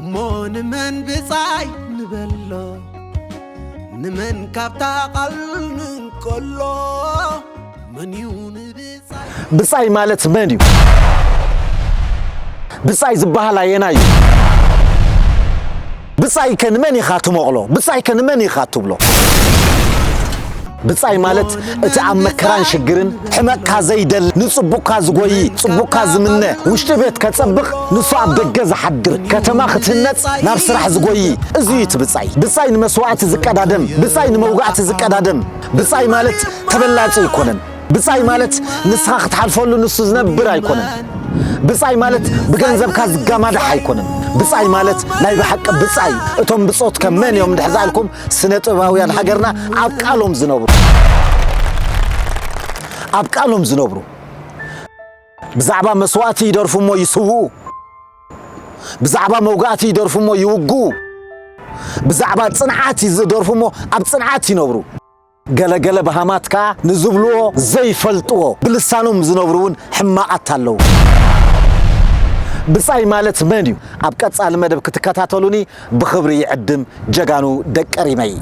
እሞ ንመን ብጻይ ንበሎ? ንመን ካብታ ቓል ንንቀሎ? መን እዩ ንብጻይ? ብጻይ ማለት መን እዩ? ብጻይ ዝበሃል ኣየናይ እዩ? ብጻይከ ንመን ኢኻ ትመቕሎ? ብጻይከ ንመን ኢኻ ትብሎ? ብጻይ ማለት እቲ ኣብ መከራን ሽግርን ሕመቕካ ዘይደሊ፣ ንጽቡቕካ ዝጎይ፣ ጽቡቕካ ዝምነ፣ ውሽጢ ቤት ከጸብቕ፣ ንሱ ኣብ ደገ ዝሓድር፣ ከተማ ክትህነጽ ናብ ስራሕ ዝጎይ፣ እዚ እዩ እቲ ብጻይ። ብጻይ ንመስዋእቲ ዝቀዳደም፣ ብጻይ ንመውጋእቲ ዝቀዳደም። ብጻይ ማለት ተበላጺ ኣይኮነን። ብጻይ ማለት ንስኻ ክትሓልፈሉ ንሱ ዝነብር ኣይኮነን። ብጻይ ማለት ብገንዘብካ ዝጋማዳሕ ኣይኮነን። ብጻይ ማለት ናይ ብሓቂ ብጻይ፣ እቶም ብጾትከ መን እዮም እንድሕር ዝኣልኩም፣ ስነ ጥበባውያን ሃገርና ኣብ ቃሎም ዝነብሩ፣ ኣብ ቃሎም ዝነብሩ፣ ብዛዕባ መስዋእቲ ይደርፉ እሞ ይስውኡ፣ ብዛዕባ መውጋእቲ ይደርፉ እሞ ይውግኡ፣ ብዛዕባ ጽንዓት ይደርፉ እሞ ኣብ ጽንዓት ይነብሩ። ገለገለ በሃማት ከኣ ንዝብልዎ ዘይፈልጥዎ ብልሳኖም ዝነብሩ እውን ሕማቓት ኣለዉ። ብጻይ ማለት መን እዩ? ኣብ ቀጻሊ መደብ ክትከታተሉኒ ብኽብሪ ይዕድም ጀጋኑ ደቂ ሪመይ።